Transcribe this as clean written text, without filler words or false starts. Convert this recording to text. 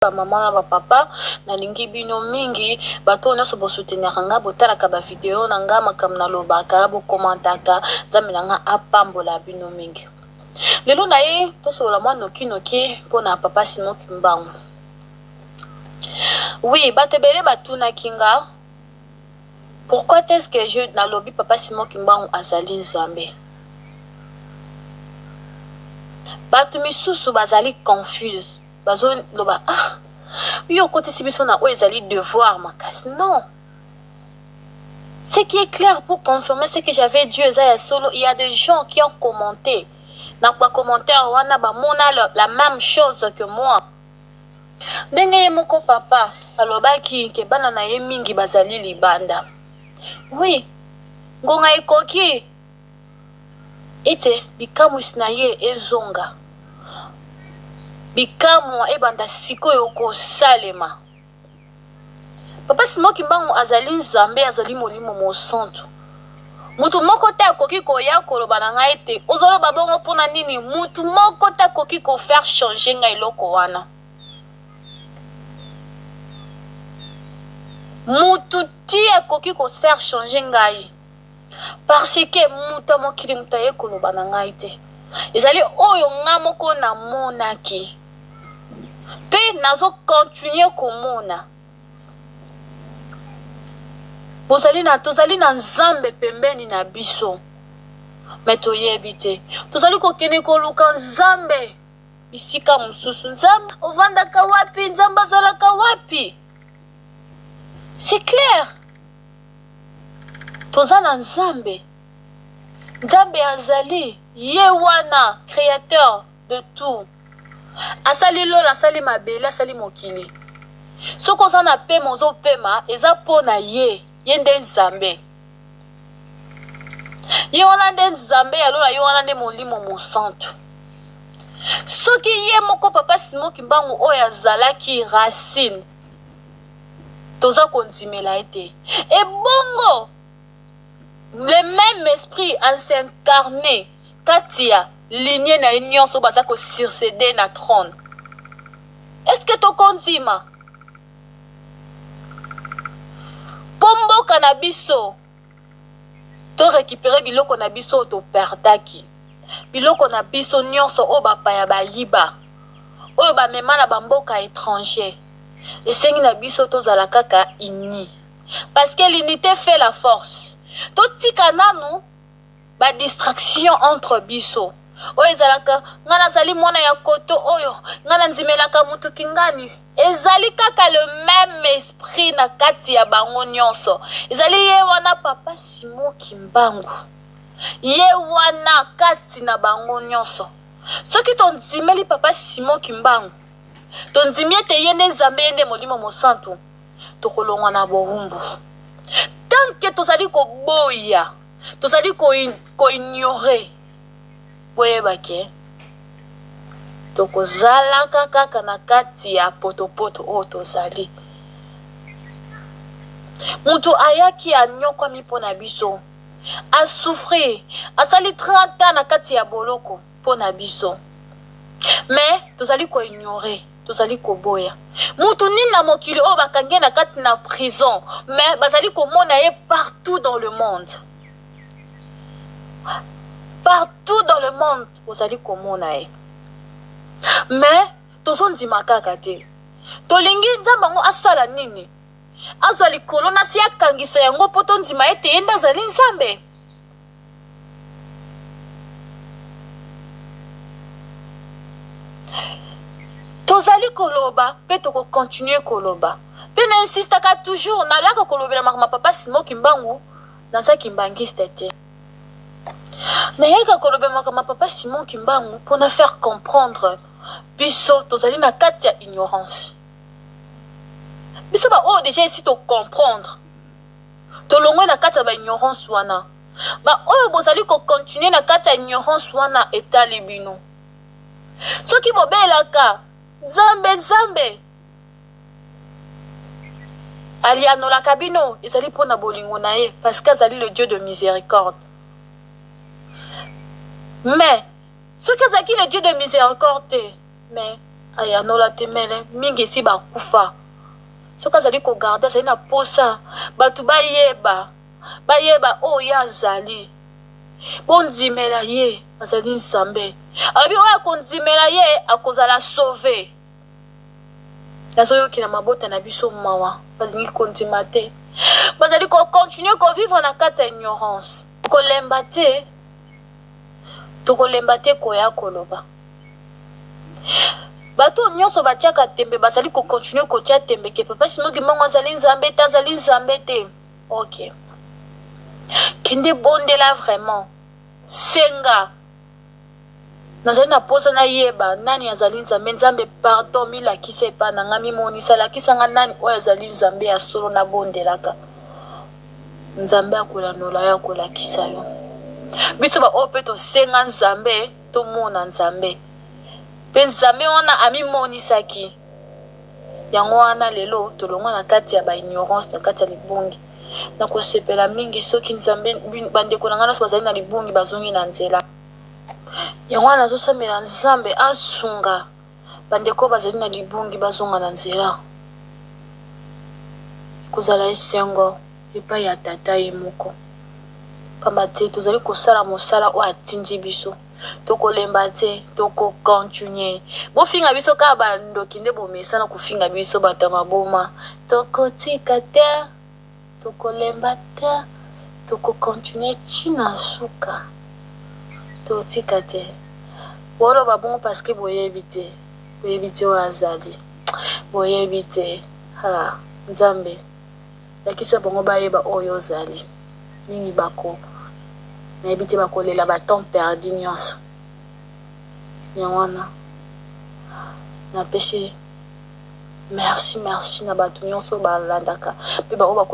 Ba maman na ba papa nalingi bino mingi bato oyo nyonso bosutenaka nga botalaka ba video na nga makambo nalobaka bokomantaka nzambe na nga apambola bino mingi lelo na ye tosolola mwa nokinoki mpo na papa Simon Kimbangu oui bato ebele batunaki nga pourquoi est-ce que je nalobi papa Simon Kimbangu azali nzambe bato misusu bazali confuse Bazo loba ah yo okotisi biso na oyo ezali devoir makasi non ce qui est clair pour confirmer ce que j'avais dit eza ya solo il y a des gens qui ont commenté na ba commentaire wana bamona la même chose que moi ndenge ye moko papa alobaki ke bana na ye mingi bazali libanda oui ngonga ekoki Ete bikamwisi na ye ezonga. Bikamwa ebanda sikoyo kosalema. Papa Simon Kimbangu azali Nzambe, azali Molimo Mosantu. Moto moko te akoki koya koloba na ngai ete ozoloba bongo mpo na nini. Moto moko te akoki ko faire changer ngai eloko wana. Moto te akoki ko faire changer ngai. Parce que moto ya mokili moto aye koloba na ngai te. Ezali oyo nga moko namonaki. Pe nazo continuer komona. Bozali na, tozali na Nzambe pembeni na biso. Mais toyebi te. Tozali kokende koluka Nzambe bisika mosusu. Nzambe ovandaka wapi? Nzambe azalaka wapi? C'est clair. Toza na Nzambe. Nzambe azali ye wana createur de tout. Asali lola, asali mabele, asali mokili. Soki oza na pema ozo pema eza po na ye. Ye nde Nzambe. Ye wana nde Nzambe ya lola, ye wana nde Molimo Mosantu. Soki ye moko Papa Simon Kimbangu oyo azalaki racine toza kondimela ye te ebongo le meme esprit a s'incarne kati ya lignee na ye nyonso oyo baza ko surceder na trone est ce que tokondima mpo mboka na biso To recuperer biloko na biso oyo to perdaki. Biloko na biso nionso oyo bapaya bayiba, oyo bamema na ba mboka etranger. Esengi na biso tozala kaka unis. Parce que l'unite fait la force. Totika nanu ba distraction entre biso. Oyo ezalaka nga nazali mwana ya koto oyo, nga nandimelaka mutu kingani. Ezali kaka le meme esprit na kati ya bango nionso. Ezali ye wana papa Simon Kimbangu. Ye wana kati na bango nionso. Soki tondimeli papa Simon Kimbangu, tondimi ete ye nde Nzambe, ye nde Molimo Mosantu, tokolongwa na bowumbu. Tant que tozali koboya, tozali ko ignorer, Boyeba ke tokozalaka kaka na kati ya potopoto oyo tozali. Mutu ayaki anyokwami mpo na biso, a souffrir, asali 30 ans na kati ya boloko mpo na biso. Mais tozali ko ignorer, tozali koboya. Mutu nini na mokili oyo bakangi ye na kati na prison, mais bazali komona ye partout dans le monde. Partout dans le monde bozali komona ye mais tozondima kaka te. Tolingi Nzambe yango asala nini? Azwa likolo na se akangisa yango mpo tondima ete ye nde azali Nzambe? Tozali koloba mpe toko continuer koloba mpe na insistaka toujours nalaka kolobela makambo ya papa Simon Kimbangu. Naza kimbanguiste te. Nayaka kolobela makambo ya papa Simon Kimbangu pona faire comprendre biso tozali na kati ya ignorance. Biso ba oyo dejà esi to comprendre tolongwe na kati ya ba ignorance wana. Ba oyo bozali ko continuer na kati ya ignorance wana etali bino. Soki bobelaka Nzambe Nzambe Alianolaka bino ezali pona bolingo na ye parce que azali le Dieu de misericorde. Mais soki azalaki le Dieu de misericorde te mais. Ayanola te mele mingi esi bakufa. Soki azali kogarde, azali na posa bato bayeba, bayeba oyo ye azali. Bondimela ye, azali Nzambe. Alobi oyo akondimela ye akozala sauve. Nazoyokela mabota na biso mawa, balingi kondima te, bazali kocontinue kovivre na kati ya ignorance. Tokolemba te, tokolemba te koya koloba. Bato oyo nyonso batiaka tembe, bazali kocontinue kotia tembe ke Papa Simon Kimbangu azali Nzambe te, azali Nzambe te. Ok, kende bondela vraiment, senga. Nazali na posa nayeba nani azali Nzambe. Nzambe, pardon, milakisa epai na ngai, mimonisa, lakisa ngai nani oyo azali Nzambe ya solo nabondelaka. Nzambe akolanola yo, akolakisa yo. Biso baoyo mpe tosenga Nzambe tomona Nzambe, mpe Nzambe wana amimonisaki. Yango wana lelo tolongwa na kati ya ba ignorance, na kati ya libungi. Nakosepela mingi soki Nzambe, bandeko na ngai nyonso bazali na libungi bazongi na nzela. Yango wana nazosambela Nzambe asunga bandeko bazali na libungi bazonga na nzela. Ekozala esengo epai ya Tata ye moko, pamba te tozali kosala mosala oyo atindi biso. Tokolemba te, tokocontinue. Bofinga biso kaka bandoki nde bomesana kofinga biso bato ya maboma. Tokotika te, tokolemba te, tokocontinue ti na suka. Totika te. Boloba bongo parce que boyebi te, boyebi te oyo azali, boyebi te. Ha, Nzambe, lakisa bango bayeba oyo ozali. Mingi bako, nayebi te, bakolela ba temps perdu nyonso. Yango wana napesi merci, merci na bato nyonso balandaka mpe baoyo bako.